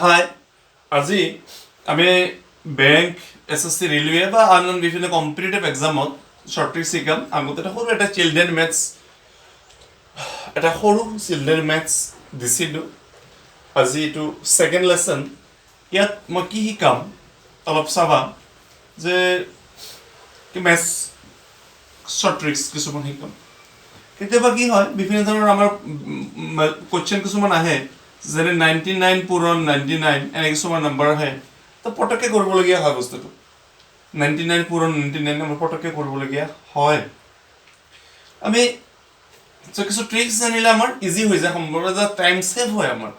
হাই, আজি আমি bank, SSC, railway বা আন আন বিভিন্ন কম্পিটিটিভ এক্সামত শ্বৰ্ট ট্ৰিক্স শিকাম। আগতে এটা সৰু এটা চিলড্ৰেন মেথছ, এটা সৰু চিলড্ৰেন মেথছ দিছিলোঁ। আজি এইটো ছেকেণ্ড লেচন। ইয়াত মই কি শিকাম অলপ চাবা যে মেথছ শ্বৰ্ট ট্ৰিক্স কিছুমান শিকাম। কেতিয়াবা কি হয়, বিভিন্ন ধৰণৰ আমাৰ কুৱেশ্যন কিছুমান আহে, যেনে 99 পূৰণ 99, এনে কিছুমান নম্বৰ আহে। তো পটককৈ কৰিবলগীয়া হয় বস্তুটো। 99 পূৰণ 99 আমাৰ পটককৈ কৰিবলগীয়া হয়। আমি চ' কিছু ট্ৰিক্স জানিলে আমাৰ ইজি হৈ যায়, সম্ভৱ টাইম ছেভ হয় আমাৰ।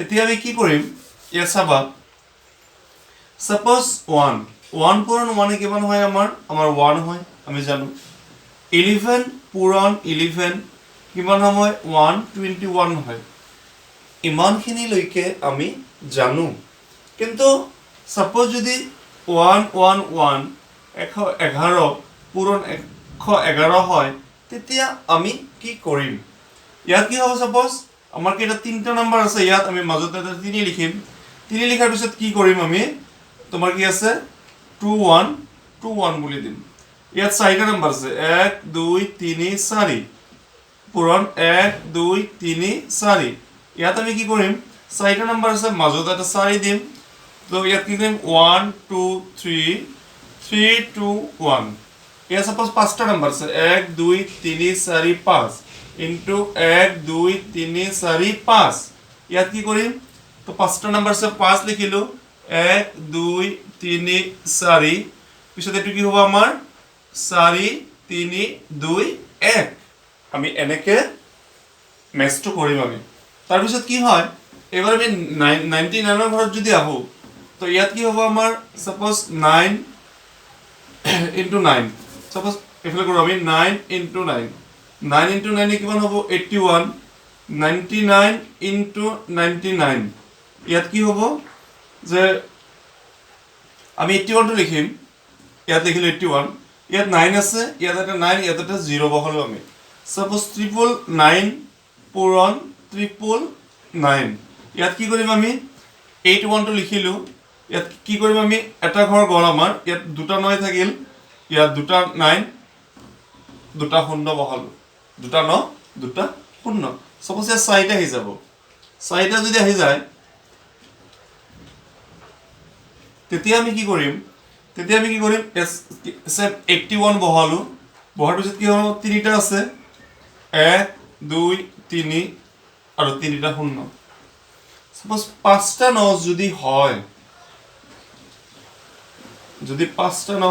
এতিয়া আমি কি কৰিম ইয়াত চাবা। ছাপ'জ ওৱান, ওৱান পূৰণ ওৱানে কিমান হয় আমাৰ? আমাৰ ওৱান হয়, আমি জানো। 11 পূৰণ 11 কিমান সময়? 121 হয়। ইমানখিনিলৈকে আমি জানো। কিন্তু ছাপ'জ যদি ওৱান ওৱান ওৱান 111 পূৰণ 111 হয়, তেতিয়া আমি কি কৰিম? ইয়াত কি হ'ব? ছাপ'জ আমাৰ কেইটা তিনিটা নম্বৰ আছে, ইয়াত আমি মাজতে এটা তিনি লিখিম। তিনি লিখাৰ পিছত কি কৰিম আমি? তোমাৰ কি আছে? টু ওৱান টু ওৱান বুলি দিম। ইয়াত চাৰিটা নম্বৰ আছে, এক দুই তিনি চাৰি, পূৰণ এক দুই তিনি চাৰি। ইয়াত আমি কি কৰিম? চাৰিটা নম্বৰ আছে, মাজত এটা চাৰি দিম। তো ইয়াত কি কৰিম? One two three three two one. ইয়াত ছাপ'জ পাঁচটা নম্বৰ আছে, এক দুই তিনি চাৰি পাঁচ, ইনটু এক দুই তিনি চাৰি পাঁচ। ইয়াত কি কৰিম? তো পাঁচটা নম্বৰ আছে, পাঁচ লিখিলোঁ, এক দুই তিনি চাৰি। পিছত এইটো কি হ'ব আমাৰ? চাৰি তিনি দুই এক। আমি এনেকে মেথছটো কৰিম আমি। তাৰপিছত কি হয়, এইবাৰ আমি 99ৰ ঘৰত যদি আহোঁ, তো ইয়াত কি হ'ব আমাৰ? Suppose nine into nine, suppose এইফালে কৰোঁ আমি nine into nine, nine into নাইনে কিমান হ'ব? 81। 99 ইনটু 99, ইয়াত কি হ'ব যে আমি 81টো লিখিম। ইয়াত লিখিলোঁ 81, ইয়াত নাইন আছে, ইয়াত এটা নাইন, ইয়াত এটা জিৰ' বহালোঁ আমি। ছাপ'জ 999 পূৰণ 999, ইয়াত কি কৰিম আমি? 81টো লিখিলোঁ। ইয়াত কি কৰিম আমি? এটা ঘৰ গ'ল আমাৰ, ইয়াত দুটা নয় থাকিল, ইয়াত দুটা নাইন, দুটা শূন্য বহালোঁ, দুটা ন, দুটা শূন্য। ছাপ'জ ইয়াত চাৰিটা আহি যাব। চাৰিটা যদি আহি যায়, তেতিয়া আমি কি কৰিম? তেতিয়া আমি কি কৰিম? 81 বহালোঁ। বহাৰ পিছত কি হ'ব? তিনিটা আছে, এক দুই তিনি আৰু তিনিটা শূন্য। ছাপ'জ পাঁচটা ন যদি হয়, যদি পাঁচটা ন,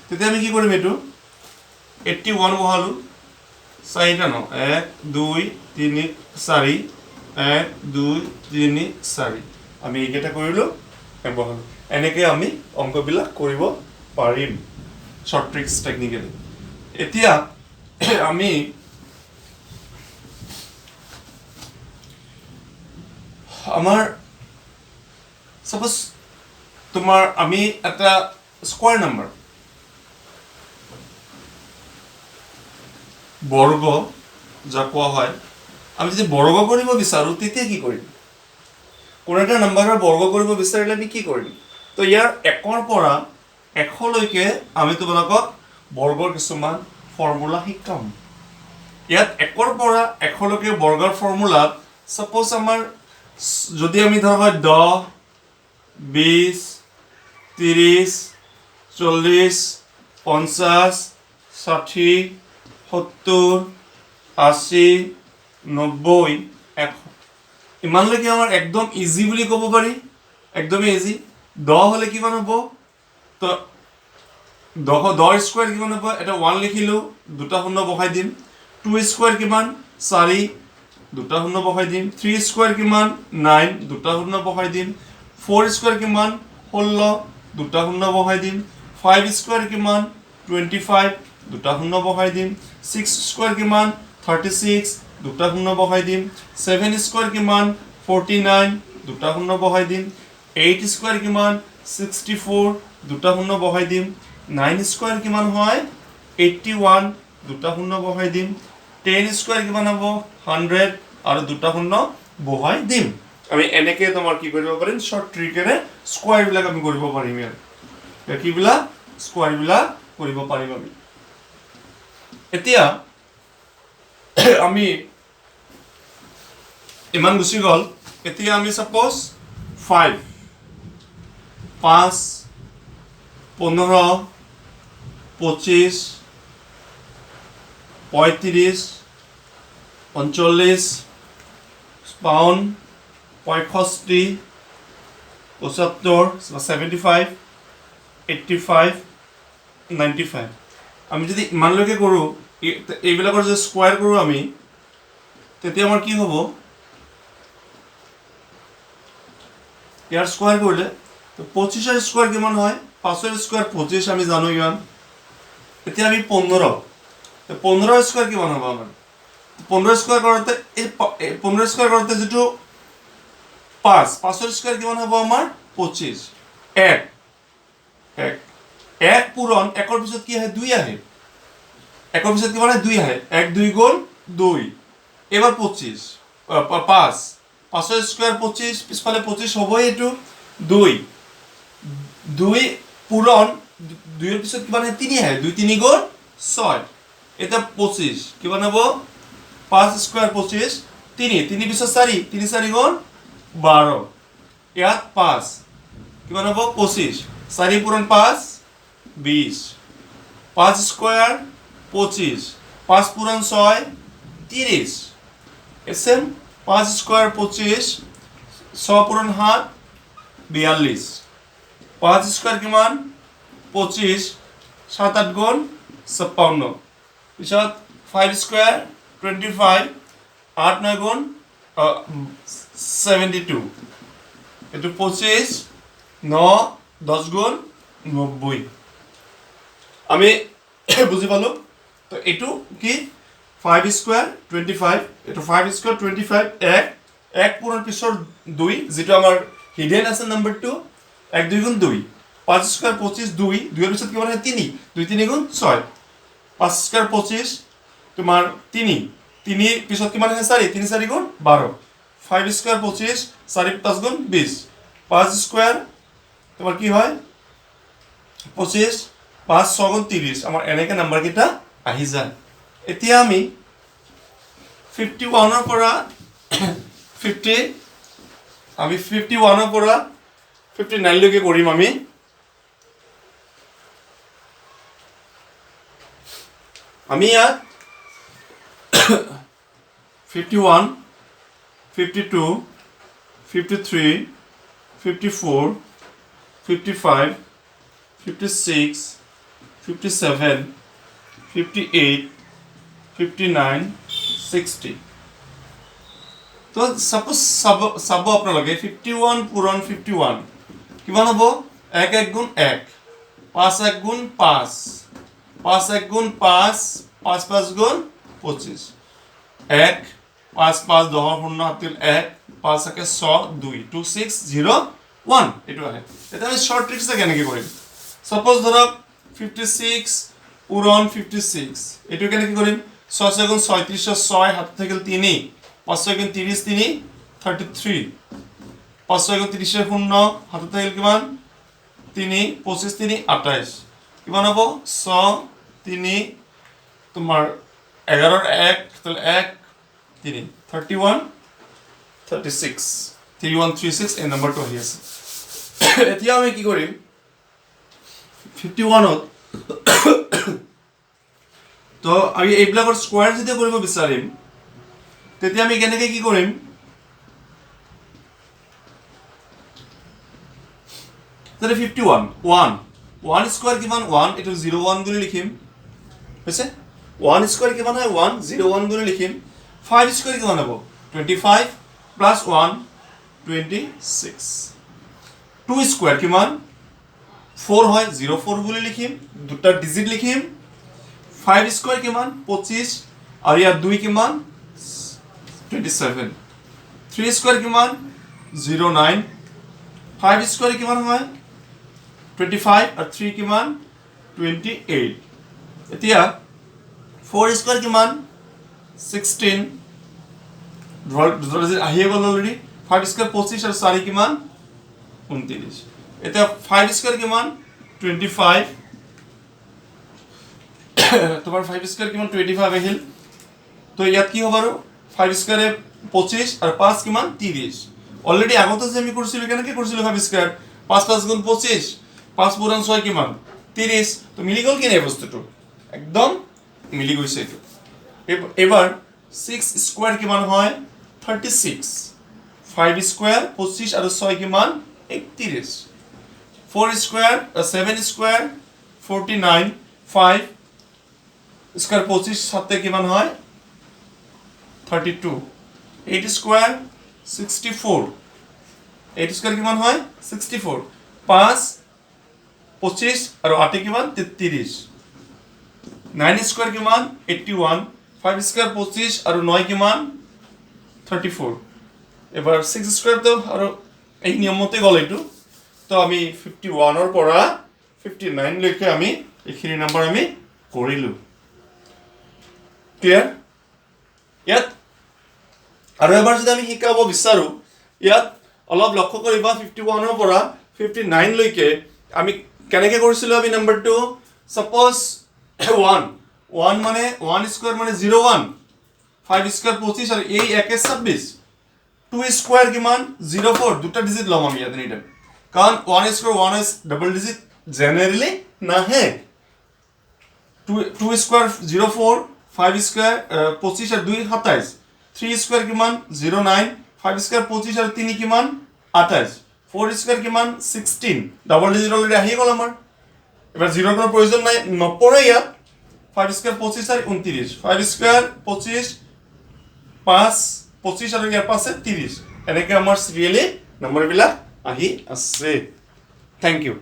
তেতিয়া আমি কি কৰিম? এইটো 81 বহালোঁ, চাৰিটা ন, এক দুই তিনি চাৰি, এক দুই তিনি চাৰি। আমি এইকেইটা কৰিলোঁ, বহালোঁ। এনেকৈ আমি অংকবিলাক কৰিব পাৰিম শ্বৰ্ট ট্ৰিক্স টেকনিকেলি। এতিয়া আমি আমাৰ ছাপ'জ তোমাৰ আমি এটা স্কোৱাৰ নাম্বাৰ, বৰ্গ যাক কোৱা হয়, আমি যদি বৰ্গ কৰিব বিচাৰোঁ তেতিয়া কি কৰিম? কোনো এটা নাম্বাৰৰ বৰ্গ কৰিব বিচাৰিলে আমি কি কৰিম? তো ইয়াৰ একৰ পৰা এশলৈকে আমি তোমালোকক বৰ্গৰ কিছুমান ফৰ্মুলা শিকাম। ইয়াত একৰ পৰা এশলৈকে বৰ্গৰ ফৰ্মুলাত ছাপ'জ আমাৰ যদি আমি ধৰা হয় 10, 20, 30, 40, 50, 60, 70, 80, 90, 100, ইমানলৈকে আমাৰ একদম ইজি বুলি ক'ব পাৰি, একদমেই ইজি। 10 হ'লে কিমান হ'ব? তো 10 স্কুৱেৰ কিমান হ'ব? এটা ওৱান লিখিলোঁ, দুটা শূন্য বহাই দিম। টু স্কুৱেৰ কিমান? চাৰি, দুটা শূন্য বহাই দিম। থ্ৰী স্কুৱেৰ কিমান? নাইন, দুটা শূন্য বহাই দিম। ফ'ৰ স্কুৱেৰ কিমান? 16, দুটা শূন্য বহাই দিম। ফাইভ স্কুৱেৰ কিমান? 25, দুটা শূন্য বহাই দিম। ছিক্স স্কুৱেৰ কিমান? 36, দুটা শূন্য বহাই দিম। ছেভেন স্কুৱেৰ কিমান? 49, দুটা শূন্য বহাই দিম। এইট স্কুৱেৰ কিমান? 64, দুটা শূন্য বহাই দিম। নাইন স্কুৱেৰ কিমান হয়? 81, দুটা শূন্য বহাই দিম। 10 স্কুৱেৰ কিমান হ'ব? 100, আৰু দুটা শূন্য বহাই দিম। আমি এনেকৈ তোমাৰ কি কৰিব পাৰিম? শ্বৰ্ট ট্ৰিকেৰে স্কুৱাৰবিলাক আমি কৰিব পাৰিম। ইয়াত কিবিলাক স্কুৱাৰবিলাক কৰিব পাৰিম আমি। এতিয়া আমি ইমান গুচি গ'ল। এতিয়া আমি ছাপ'জ 5, 5, 15, 25, 35, 39, 52, 65, 75, 75, 85, 95, আমি যদি ইমানলৈকে কৰোঁ, এইবিলাকৰ যদি স্কুৱাৰ কৰোঁ আমি, তেতিয়া আমাৰ কি হ'ব? ইয়াৰ স্কুৱাৰ কৰিলে 25ৰ স্কুৱাৰ কিমান হয়? 5ৰ স্কুৱাৰ 25, আমি জানো কিমান। এতিয়া আমি 15, 15 স্কুৱাৰ কিমান হ'ব আমাৰ? 15 স্কুৱাৰ কৰোঁতে, এই 15 স্কুৱাৰ কৰোঁতে যিটো 5, 5ৰ স্কুৱাৰ কিমান হ'ব আমাৰ? 25। এক, এক, এক পূৰণ একৰ পিছত কি আহে? 2 আহে। একৰ পিছত কিমান আহে? 2 আহে। 1 2 গ'ল 2। এইবাৰ 25, 5, 5ৰ স্কুৱাৰ 25, পিছফালে 25 হ'বই এইটো। 2, 2 পূৰণ 2ৰ পিছত কিমান আহে? 3 আহে। 2 3 গ'ল 6। এতিয়া 25 কিমান হ'ব? 5 স্কুৱাৰ 25, 3, 3 পিছত 4, 3 4 গ'ল 12। ইয়াত 5 কিমান হ'ব? 25, 4 পূৰণ 5 20, 5 স্কুৱাৰ 25, 5 পূৰণ 6 30, এছেম 5 স্কুৱাৰ 25, 6 পূৰণ 7 42, 5 স্কুৱাৰ কিমান? 25, 7 8 গুণ 56, পিছত 5 স্কুৱাৰ 25, 8 9 গুণ 72, এইটো 25, 9 10 গুণ 90। আমি বুজি পালোঁ। তো এইটো কি? 5 স্কুৱাৰ 25, এইটো 5 স্কুৱাৰ 25, 1, 1 পূৰণ পিছৰ 2, যিটো আমাৰ হিডেন আছে নাম্বাৰটো, 1 2 গুণ 2, 5 স্কুৱাৰ 25, 2, 2ৰ পিছত কিমান আহে? 3, 2 3 গুণ 6, 5 স্কুৱাৰ 25 তোমাৰ 3, 3 পিছত কিমান আহে? 4, 3 4 গুণ 12, 5 স্কুৱাৰ 25, 4 5 গুণ 20, 5 স্কুৱাৰ তোমাৰ কি হয়? 25, 5 6 গুণ 30। আমাৰ এনেকৈ নাম্বাৰকেইটা আহি যায়। এতিয়া আমি 51ৰ পৰা 50, আমি 51ৰ পৰা 59লৈকে কৰিম আমি। আমি ইয়াত 51, 52, 53, 54, 55, 56, 57, 58, 59, 60। তো ছাপ'জ চাব আপোনালোকে 51 পূৰণ 51 কিমান হ'ব? 1 1 গুণ 1, 5 1 গুণ 5, 5 1 গুণ 5, 5 5 গুণ 25, 1 5 5 10 0 7 1, 5 1 6 2, 2 6 0 1, এইটো আহে। এতিয়া আমি শ্বৰ্ট ট্ৰিক্সটা কেনেকৈ কৰিম? ছাপ'জ ধৰক 56 পূৰণ 56, এইটো কেনেকৈ কৰিম? 6 6 গুণ 36, 6 হাতত থাকিল 3, 5 6 গুণ 30, 3 33, 5 6 গুণ 30 0 হাতত থাকিল কিমান? 3, 25 3 28, কিমান হ'ব? 6 3 তোমাৰ 11 1, তাহলে 1 3, 31 36, 31 36, এই নম্বৰটো আহি আছে। এতিয়া আমি কি কৰিম? 51ত তো আমি এইবিলাকৰ স্কুৱাৰ যেতিয়া কৰিব বিচাৰিম, তেতিয়া আমি কেনেকৈ কি কৰিম? তেনে 51, 1, 1 স্কুৱাৰ কিমান? 1, এইটো 0 1 বুলি লিখিম, হৈছে? 1 স্কুৱাৰ কিমান হয়? 1, 0 1 বুলি লিখিম। 5 স্কুৱাৰ কিমান হ'ব? 25 প্লাছ 1, 26। 2 স্কুৱাৰ কিমান? 4 হয়, 0 4 বুলি লিখিম, দুটা ডিজিট লিখিম। 5 স্কুৱাৰ কিমান? 25, আৰু ইয়াত 2 কিমান? 27। 3 স্কুৱাৰ কিমান? 0 9। 5 স্কুৱাৰ কিমান হয়? 25, আৰু 3 কিমান? 28। এতিয়া ফ'ৰ স্কুৱাৰ কিমান? 16। আহিয়ে গ'ল অলৰেডি। ফাইভ স্কুৱাৰ 25 আৰু চাৰি কিমান? 29। এতিয়া ফাইভ স্কুৱাৰ কিমান? 25। তোমাৰ ফাইভ স্কুৱাৰ কিমান? 25 আহিল। তো ইয়াত কি হ'ব আৰু? ফাইভ স্কুৱাৰে 25 আৰু পাঁচ কিমান? 30। অলৰেডি আগতে যে আমি কৰিছিলোঁ, কেনেকৈ কৰিছিলোঁ? ফাইভ স্কুৱাৰ, পাঁচ পাঁচ গুণ 25, পাঁচ পূৰণ ছয় কিমান? 30। তো মিলি গ'ল কি নাই? বস্তুটো একদম মিলি গৈছে এইটো। এইবাৰ ছিক্স স্কুৱাৰ কিমান হয়? 36। ফাইভ স্কুৱাৰ 25 আৰু ছয় কিমান? 31। Four square, seven square 49। Five square 25, সাতে কিমান হয়? 32। Eight square 64। Eight square কিমান হয়? 64। পাঁচ 25 আৰু আঠে কিমান? 33। নাইন স্কুৱাৰ কিমান? 81। ফাইভ স্কুৱাৰ 25 আৰু নয় কিমান? 34। এবাৰ ছিক্স স্কুৱাৰটো আৰু এই নিয়মতে গ'ল এইটো। তো আমি 51ৰ পৰা 59লৈকে আমি এইখিনি নম্বৰ আমি কৰিলোঁ। ক্লিয়াৰ? ইয়াত আৰু এবাৰ যদি আমি শিকাব বিচাৰোঁ, ইয়াত অলপ লক্ষ্য কৰিবা, 51ৰ পৰা 59লৈকে আমি কেনেকৈ কৰিছিলোঁ। আমি নাম্বাৰটো ছাপ'জ ওৱান, ওৱান মানে ওৱান স্কুৱাৰ মানে জিৰ' ওৱান, ফাইভ স্কুৱাৰ 25 আৰু এই একে 26। টু স্কুৱাৰ কিমান? Zero' four. দুটা ডিজিট ল'ম আমি ইয়াত এনি টাইম, কাৰণ one square one is double digit generally নাহে। Two square 0 4, five square 25 আৰু দুই 27। থ্ৰী স্কুৱাৰ কিমান? Zero' nine. ফাইভ স্কুৱাৰ 25 আৰু তিনি কিমান? 28। ফ'ৰ স্কুৱাৰ কিমান? 16। ডাবল ডিজিট অলৰেডি আহি গ'ল আমাৰ। এবাৰ জিৰ'ৰ কোনো প্ৰয়োজন নাই, নপৰে ইয়াত। ফাইভ স্কুৱাৰ 25 আৰু 29। ফাইভ স্কুৱাৰ 25, পাঁচ 25 আৰু ইয়াৰ পাছে 30। এনেকৈ আমাৰ চিৰিয়েলি নম্বৰবিলাক আহি আছে। Thank you.